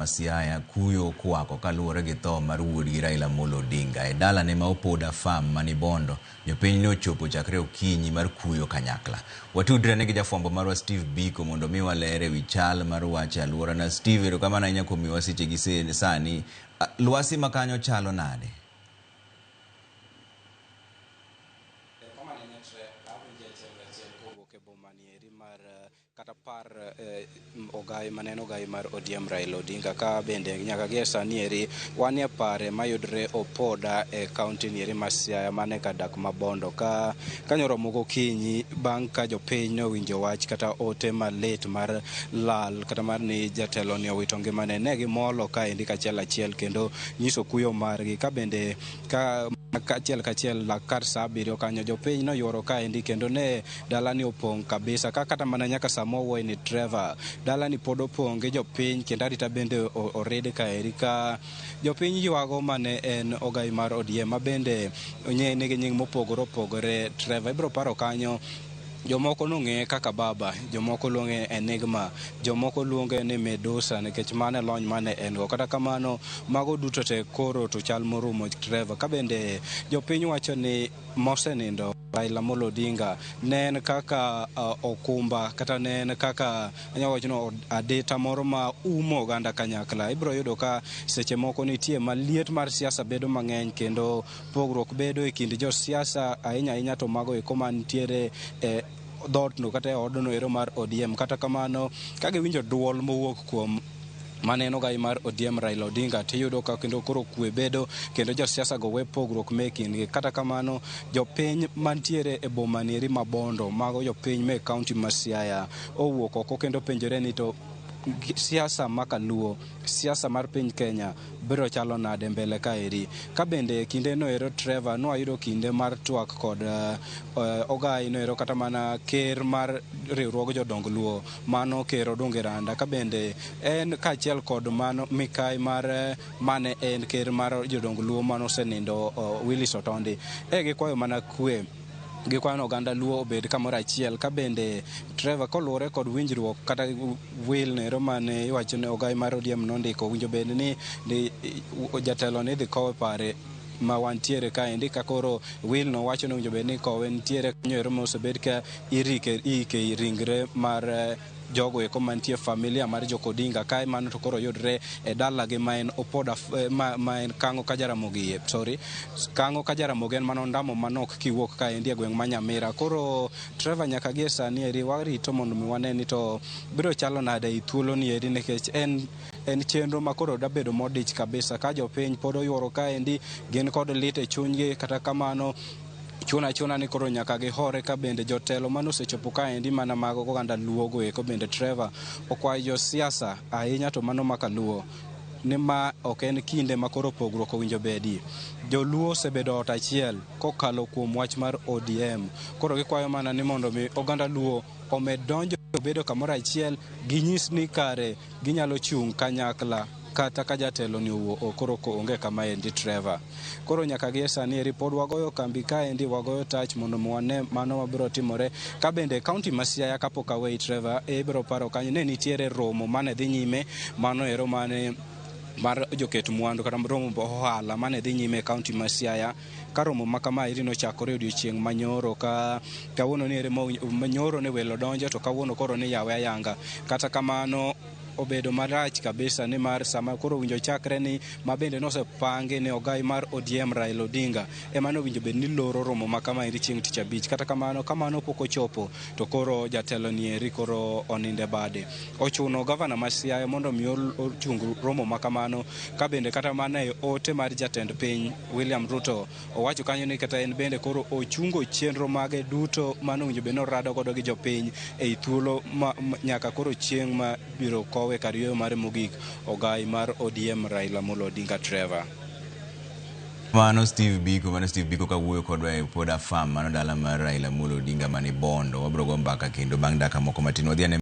Ma Siaya kuyo okwako kaluwore gi tho mar wuodgi Raila Amolo Odinga e dalane ma Opoda Farm mani Bondo. Jopiny ne ochopo chakre okinyi mar kuyo kanyakla. Watudre ane gi jafwambo marwa Steve Biko mondo omiwa ler ewi chal mar wach e alworana. Steve, erokamano ahinya kuom miyowa seche gi sani. Lwasi ma kanyo chalo nade? Erokamano ahinya Trevor, awinji achiel kachiel kowuok e boma ni eri mar kata par ogai mane en ogai mar ODM Raila Odinga ka bende nyaka gie sani eri wanie pare mayudre Opoda e kaunti ni eri ma Siaya mane kar dak ma Bondo ka kanyo romo gokinyi bang' ka jopiny nowinjo wach kata ote malit mar lal kata mar ni jatelo ni owito ngimane ne gimolo kaendi kachiel achiel kendo nyiso kuyo margi ka bende ka kachiel kachiel lak kar saa abiriyo kanyo jopiny noyuoro kaendi kendo ne dalani opong' kabisa ka kata mana nyaka sama wawuoye ni Trevor dalani pod opong' gi jopiny kendo arita bende orid kaeri ka jopiny ywago mane en ogai mar ODM ma bende nigi nying mopogore opogore. Trevor ibiro paro kanyo jomoko nong'eye kaka baba, jomoko luonge Enigma, jomoko luonge ni Medusa nikech mano e lony mane en go. Kata kamano mago duto te koro to chal morumo Trevor. Ka bende jopiny wacho ni mosenindo Raila Amolo Odinga ne en kaka okumba kata ne en kaka anyalo wacho ni adita moro ma umo oganda kanyakla. Ibiro yudo ka seche moko nitie maliet mar siasa bedo mang'eny kendo pogruok bedo e kind josiasa ahinya ahinya to mago eko mantiere e dhootno kata e odno ero mar ODM. Kata kamano ka giwinjo duol mowuok kuom mane en ogai mar ODM Raila Odinga tiyudo ka kendo koro kwe bedo kendo josiasa go we pogruok me kindgi. Kata kamano jopiny mantiere e boma ni eri ma Bondo, mago jopiny me kaunti ma Siaya owuok oko kendo penjore ni to siasa makaluo, siasa mar piny Kenya biro chalo nade mbele kaeri. Ka bende kinde no ero Trevor nwayudo kinde mar twak kod ogai no ero kata mana ker mar riwruog jodong Luo mano ker Odungi Randa ka bende en kaachiel kod mano mikai mar mane en ker mar jodong Luo mano osenindo Willis Otondi e gikwayo mana kwe. Gikwayo ni oganda Luo obed kamoro achiel ka bende Trevor koluwore kod winjruok kata wil nero mane iwacho ni ogai mar ODM nondiko winjo bed ni jatelo ni idhi kowe pare ma wantiere kaendi ka koro wil no wacho ni winjo bed ni kowe nitiere kanyo ero mosebed ka iike ringre mar jogo eko mantie familia mar Jok Odinga kae mano to koro yudre e dalagi ma en Opoda ma en Kang'o ka Jaramogi, sorry, Kang'o ka Jaramogi en mano ndamo manok kiwuok kaendi e gweng' ma Nyamira. Koro Trevor nyaka gie sani eri warito mondo mi wane ni to biro chalo nade e thuolo ni eri nikech en chenro ma koro dabedo modich kabisa ka jopiny pod oyuoro kaendi gin kod lit e chunygi. Kata kamano chuno achuna ni koro nyaka gihore ka bende jotelo mane osechopo kaendi mana mag oganda Luo go eko bende Trevor okwayo josiasa ahinya to mano maka Luo ni ma ok en kinde ma koro pogruok owinjo bedi. Joluo osebedo ot achiel kokalo kuom wach mar ODM. Koro gikwayo mana ni mondo mi oganda Luo omed donjo bedo kamoro achiel, ginyis ni kare ginyalo chung' kanyakla kata ka jatelo ni owuo koro onge kama endi Trevor. Koro nyaka gie sani eri pod wagoyo kambi kaendi, wagoyo tach mondo wane mano mabiro timore. Ka bende kaunti ma Siaya kapok aweyi Trevor, ibiro paro kanyo ne nitiere romo mane dhi nyime, mano ero mane mar joket mwandu kata romo ohala mane dhi nyime e kaunti ma Siaya. Ka romo ma kama eri nochakore odiochieng' manyoro ka kawuono ni eri manyoro ne welo donjo to kawuono koro ni yawe ayanga. Kata kamano obedo marach kabisa nimar sama koro winjo chakre ni ma bende nosepangi ni ogai mar ODM Raila Odinga ema nowinjo bed ni loro romo ma kama eri chieng' tich abich. Kata kamano kamano pok ochopo to koro jatelo ni eri koro oninde bade. Ochuno gavana ma Siaya mondo mi ochung romo ma kamano ka bende kata mana e ote mar jatend piny William Ruto owacho kanyo ni kata en bende koro ochungo chenro mage duto mane owinjo bed ni orado godo gi jopiny ei thuolo ma nyaka koro chieng' ma biro kowe kar yueyo mare mogik ogai mar ODM Raila Amolo Odinga Trevor. Mano Steve Biko, mano Steve Biko kawuoyo kodwa e Opoda Farm, mano dala mar Raila Amolo Odinga mani Bondo. Wabiro go mbaka kendo bang' dakika moko matin. Wadhi ane.